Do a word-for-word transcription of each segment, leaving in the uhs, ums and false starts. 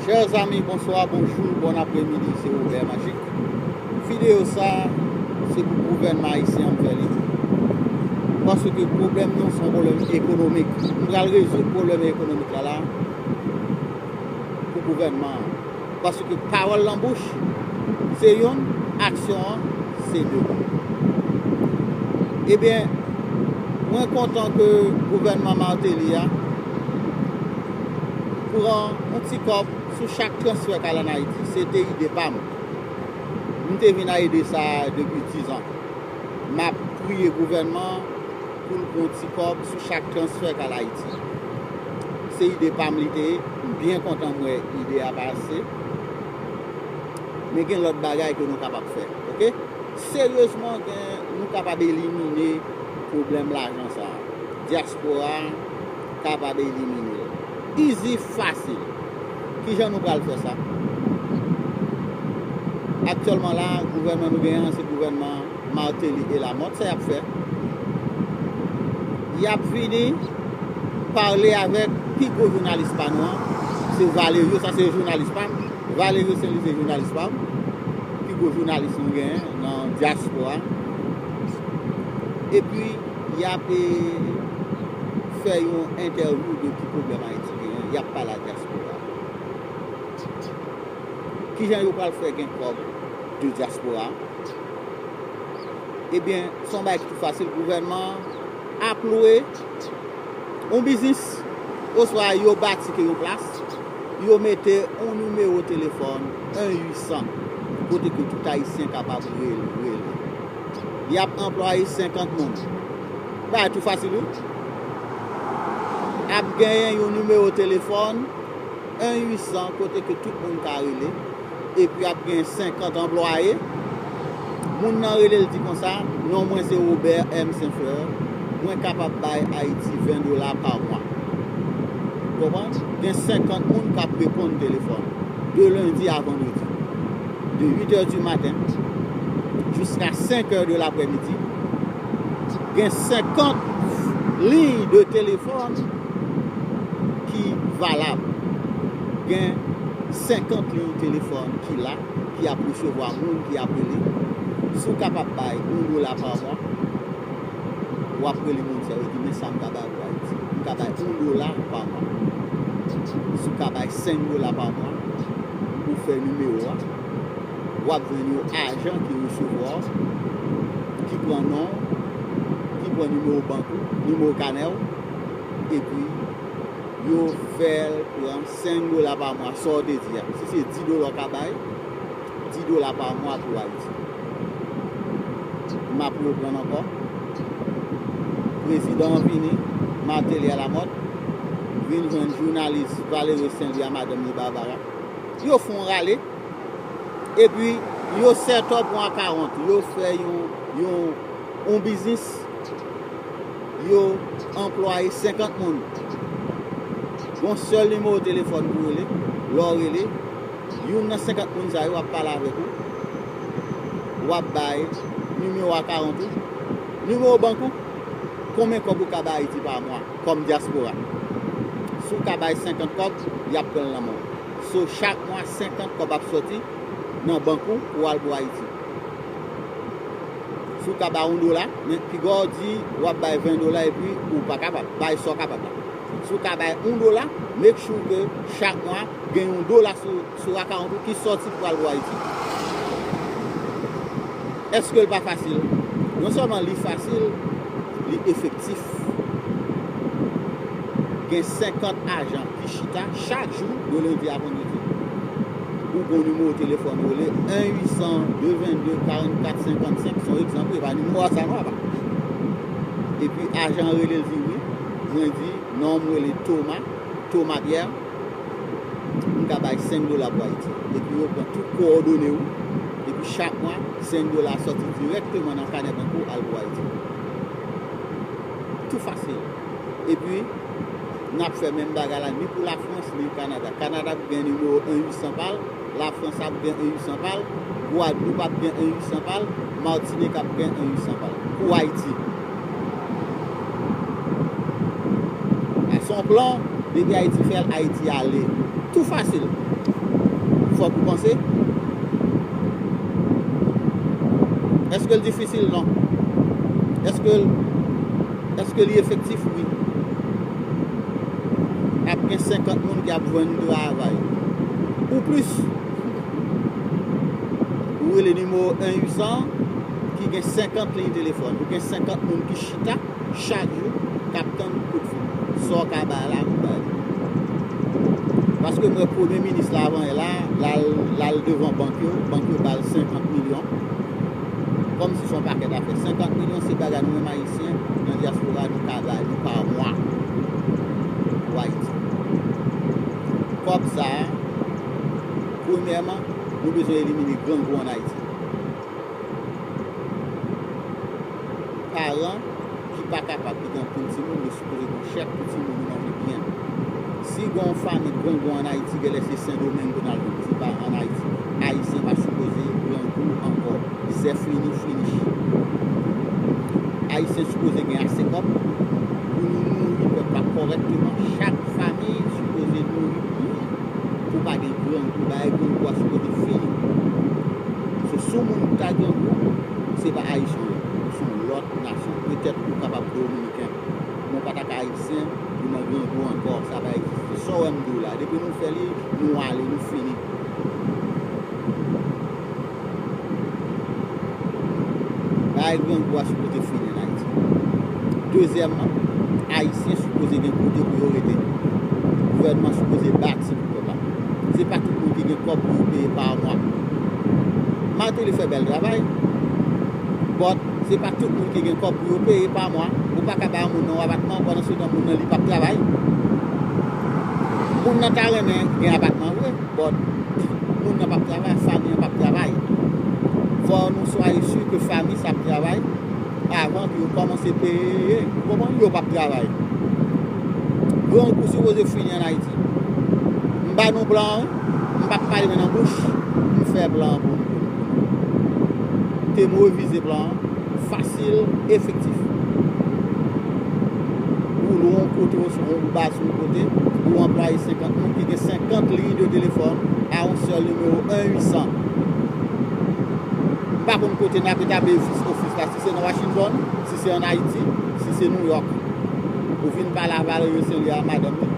Chers amis, bonsoir, bonjour, bon après-midi, se Robert Magic. Videyo sa, se pou gouvènman ayisyen an m fè li. Paske pwoblèm nou se yon pwoblèm ekonomik. M pral rezoud pwoblèm ekonomik la la pou gouvènman an. Paske pawòl nan bouch, se youn, aksyon an, se de. Ebyen, mwen kontan ke gouvènman Martelly a pran yon ti kòb sou chak transfè k al ann Ayiti. Se te ide pa m. M te vin a ide sa a depi diz an. M ap priye gouvènman an pou l pran yon ti kòb sou chak transfè k al Ayiti. Se ide pa m li te ye. M byen kontan m wè ide a pase. Men gen lòt bagay ke nou kapab fè. Oke? Seryezman, gen, nou kapab elimine pwoblèm lajan sa a. Dyaspora a kapab elimine l. Easy, fasil. Kijan nou pral fè sa? Aktyèlman la, gouvènman nou genyen an, se gouvènman Martelly e Lamothe, sa y ap fè? Y ap vini pale avèk pi gwo jounalis pa nou an, se Valerio, sa se jounalis pa m. Valerio Saint Louis se jounalis pa m, pi gwo jounalis nou genyen nan dyaspora. Epi, y ap, e, fè yon entèvyou de ki pwoblèm Ayiti genyen, y ap pale a dyaspora. Kijan yo pral fè gen kòb de dyaspora? Ebyen, se yon bagay ki tou fasil. Gouvènman an ap lwe yon biznis, oswa yo bati ke yon plas, yo mete yon nimewo telefòn, en uit san, kote ke tout Ayisyen kapab rele, rele. Y ap anplwaye senkant moun. Bagay tou fasil, wi. Ap genyen yon nimewo telefòn, en uit san, kote ke tout moun ka rele, epi ap gen senkant anplwaye. Moun nan rele l di konsa, non mwen se Robert M. Saint Fleur, mwen kapab bay Ayiti ven dola pa mwa. Konprann? Gen senkant moun k ap reponn telefòn de lendi a vandredi, de uit è di maten jiska senk è de laprèmidi. Gen senkant liy de telefòn ki valab. Gen senkant liy telefòn ki la, ki ap resevwa moun ki ap rele. Si w kapab bay yon dola pa mwa, w ap rele moun sa yo, di, "Men sa m ka bay pou Ayiti. M ka bay yon dola pa mwa." Si w ka bay senk dola pa mwa, ou fè nimewo a, w ap jwenn yon ajan ki resevwa w, ki pran non w, ki pran nimewo bank ou, nimewo kanè w, epi yo fè l pran senk dola pa mwa, sa w te di a. Si se dis dola w ka bay, dis dola pa mwa pou Ayiti. M ap reprann ankò. Prezidan an vini, Martelly a Lamothe, vin jwenn jounalis Valerio Saint Louis a madanm li Barbara. Yo fè yon rale, epi yo set up yon akawont, yo fè yon, yon, yon biznis, yo anplwaye senkant moun. Gon sèl nimewo telefòn pou rele, lè w rele, youn nan senkant moun sa yo ap pale avèk ou, w ap bay nimewo akawont ou, nimewo bank ou, konbyen kòb ou ka bay Ayiti pa mwa kòm dyaspora. Si w ka bay senkant kòb, y ap pran l nan men w. So, chak mwa, senkant kòb ap sòti nan bank ou pou al pou Ayiti. Si w ka bay yon dola, men piga w di w ap bay ven dola epi ou pa kapab, bay sa w kapab la. Si w ka bay yon dola, make sure ke chak mwa gen yon dola sou, sou akawont ou ki sòti pou al pou Ayiti. Èske l pa fasil? Non sèlman li fasil, li efektif. Gen senkant ajan ki chita chak jou de lendi a vandredi. Ou gon nimewo telefòn ou rele, en uit san, de venn de, karannkat, senkannsenk, se yon egzanp, e pa nimewo a sa non, apa. Epi ajan an rele l di wi, mwen di, non, mwen rele Thomas, Thomas Pierre, m ka bay senk dola pou Ayiti. Epi yo pran tout kowòdone ou, epi chak mwa, senk dola sòti dirèkteman nan kanè bank ou al pou Ayiti. Tou fasil. Epi, n ap fè menm bagay la, ni pou Lafrans, ni Kanada. Kanada ap gen nimewo en uit san pa l, Lafrans ap gen en uit san pa l, Gwadloup ap gen en uit san pa l, Matinik ap gen en uit san pa l. Pou Ayiti. Se yon plan, depi Ayiti fè l, Ayiti ale. Tou fasil. Fòk ou panse. Èske l difisil? Non. Èske l, èske li efektif? Wi. Ap gen senkant moun ki ap jwenn travay. Ou plis. Ou rele nimewo en uit san ki gen senkant liy telefòn. Ou gen senkant moun ki chita chak jou k ap tann kout fil. Sa w ka bay la, ou bay li. Paske m wè premye minis la avan yè la, l al, l al devan bank yo, bank yo ba l senkant milyon. Kòmsi se yon pakèt afè. Senkant milyon se bagay nou menm Ayisyen nan dyaspora nou ka bay li pa mwa pou Ayiti. Kòb sa a, premyèman, nou bezwen elimine grangou ann Ayiti. Paran ki pa kapab kite anpil timoun, yo sipoze gen chèk pou timoun yo manje byen. Si gen yon fanmi grangou ann Ayiti, genlè se Sendomeng yo n al jwenn, se pa ann Ayiti. Ayisyen pa sipoze grangou ankò. Sè fini, finish. Ayisyen sipoze gen ase kòb pou nou nouri pèp la kòrèkteman. Chak fanmi sipoze nouri pou li, pou pa gen grangou. Bagay grangou a sipoze fini. Se sou moun ki ta grangou, se pa Ayisyen yo, se yon lòt nasyon. Petèt ou kapab Dominiken, men w pa ta ka Ayisyen pou nan grangou ankò. Sa pa egziste. Sa w wè m di w la, depi nou fè li, nou ale, nou fini. Bagay grangou a sipoze fini ann Ayiti. Dezyèmman, Ayisyen sipoze gen kote pou yo rete. Gouvènman sipoze bati pou pèp la. Se pa tout moun ki gen kòb pou yo peye pa mwa. Martelly fè bèl travay, but se pa tout moun ki gen kòb pou yo peye pa mwa. Ou pa ka bay yon moun nan yon apatman, pandan se tan moun nan li p ap travay. Moun nan ta renmen gen apatman vre, but moun nan p ap travay, fanmi an p ap travay. Fò nou swayi si ke fanmi sa ap travay avan ke yo kòmanse peye, ou konprann, yo p ap travay. Grangou sipoze fini ann Ayiti. M ba nou plan an, m p ap pale men nan bouch, m fè plan an pou nou. Te m revize plan an, fasil, efektif. Ou lwe yon kote, ou, ou baze yon kote, ou anplwaye senkant moun ki gen senkant liy de telefòn a yon sèl nimewo en uit san. M pa konn kote n ap etabli ofis, ofis la, si se nan Washington, si se ann Ayiti, si se New York. Ou vin pale a Valerio Saint-Louis a madanm li.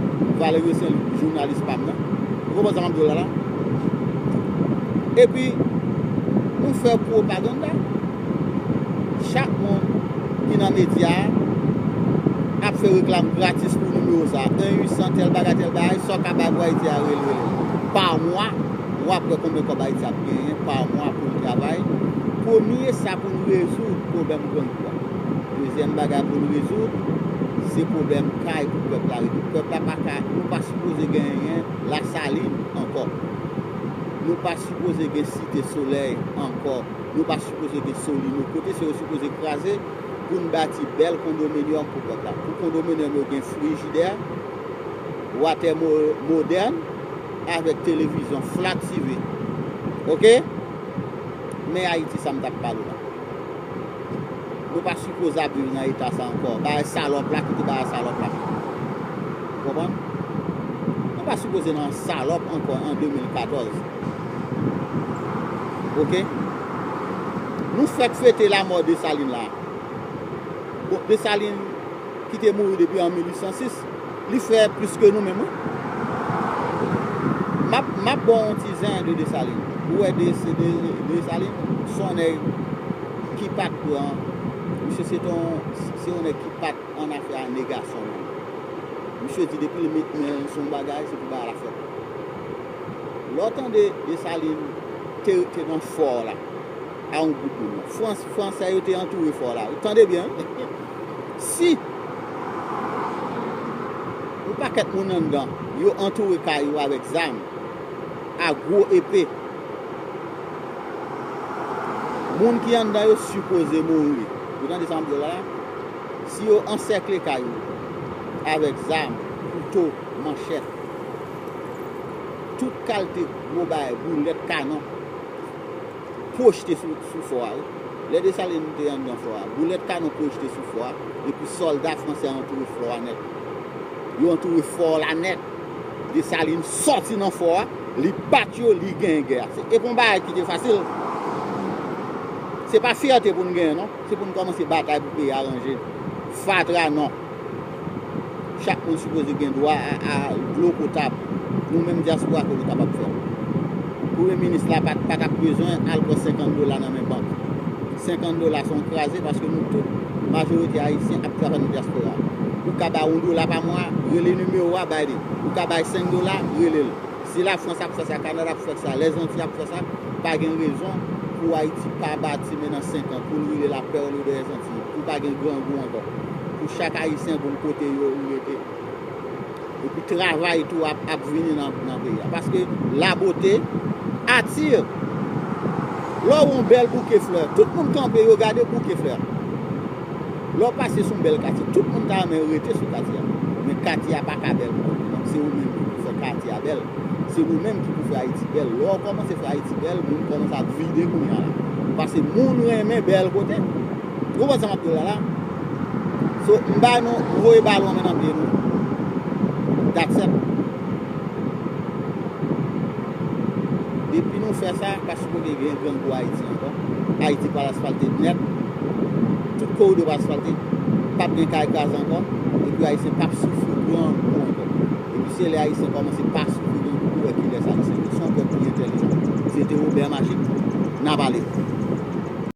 Valerio Saint-Louis, jounalis pa m nan. Ou konprann sa m ap di w la la? Epi, nou fè pwopaganda. Chak moun ki nan medya a ap fè reklam gratis pou nimewo sa a. En uit san tèl bagay, tèl bagay, sa w ka bay pou Ayiti a, rele, rele. Pa mwa, w ap wè konbyen kòb Ayiti ap genyen pa mwa pou l travay. Premye, sa pou n rezoud pwoblèm grangou a. Dezyèm bagay pou n rezoud, se pwoblèm kay pou pèp la rete. Pèp la pa ka, nou pa sipoze genyen Lasalin ankò. Nou pa sipoze gen Site Solèy ankò. Nou pa sipoze gen Solino. Kote se yo sipoze kraze pou n bati bèl kondominyòm pou pèp la. Pou kondominyòm yo gen frijidè, watè mo-, modèn, avèk televizyon Flat T V. Oke? Men Ayiti sa m t ap pale w la. Nou pa sipoze ap viv nan eta sa ankò. Bagay salòp la, kite bagay salòp la. Ou konprann? Nou pa sipoze nan salòp ankò an de mil katòz. Oke? Nou fèk fete lamò Desalin la. Bon, Desalin ki te mouri depi an mil uit san sis, li fè plis ke nou menm, wi. M ap, m ap ba w yon ti zen de Desalin. Ou wè de, de, Desalin, se yon nèg ki pa t pran, misye se t yon, se yon nèg ki pa t annafè a negasyon menm. Misye di depi l met men l sou yon bagay, se pou bagay la fèt. Lè w tande Desalin te, te nan fò la, a yon gwoup moun. Frans-, Fransè yo te antoure fò la. Ou tande byen, wi. Si yon pakèt moun anndan, yo antoure kay yo avèk zam, a gwo epe, moun ki anndan yo sipoze mouri. Ou tande sa m di w la? Si yo ansèkle kay ou avèk zam, kouto, manchèt, tout kalte gwo bagay, boulèt, kanon, pwojte sou, sou fò a, wi. Lè Desalin te anndan fò a, boulèt kanon pwojte sou fò a, epi sòlda fransè antoure fò a nèt. Yo antoure fò la nèt. Desalin sòti nan fò a, li bat yo, li genyen gè a. Se, e pa yon bagay ki te fasil. Se pa fyète pou n genyen, non. Se pou n kòmanse batay pou peyi a ranje. Fatra, non. Chak moun sipoze gen dwa a, a dlo potab. Nou menm dyaspora, ke nou kapab fè. Premye minis la pa, pa t ap bezwen al pran senkant dola nan men bank. Senkant dola se yon kraze paske nou tout, majorite ayisyen, ap travay nan dyaspora. Ou ka bay yon dola pa mwa, rele nimewo a, bay li. Ou ka bay senk dola, rele l. Si Lafrans ap fè sa, Kanada ap fè sa, Lèzanti ap fè sa, pa gen rezon pou Ayiti pa bati men nan senk an, pou l rele la perle des Antilles, pou pa gen grangou ankò. Pou chak ayisyen konn kote yo rete. Epi travay tou ap, ap vini nan, nan peyi a. Paske la beauté attire. Lè w wè yon bèl bouke flè, tout moun kanpe, yo gade bouke flè a. Lè w pase sou yon bèl katye, tout moun ta renmen rete sou katye a. Men katye a pa ka bèl pou ou. Donk, se ou menm ki pou fè katye a bèl. Se nou menm ki pou fè Ayiti bèl. Lè w kòmanse fè Ayiti bèl, moun kòmanse ap vide kounye a la. Paske moun renmen bèl kote. Ou konprann sa m ap di w la la? So, m ba nou, m voye balon an nan pye nou. That's it. Depi nou fè sa, pa sipoze gen grangou Ayiti ankò. Ayiti pral asfalte nèt. Tout koridò pral asfalte. P ap gen kay kraze ankò. Epi Ayisyen p ap soufri grangou ankò. Epi se lè Ayisyen kòmanse pa soufri grangou pou wè kilès Ayisyen ye. Se yon pèp ki entèlijan. Se te Robert Magic. N a pale.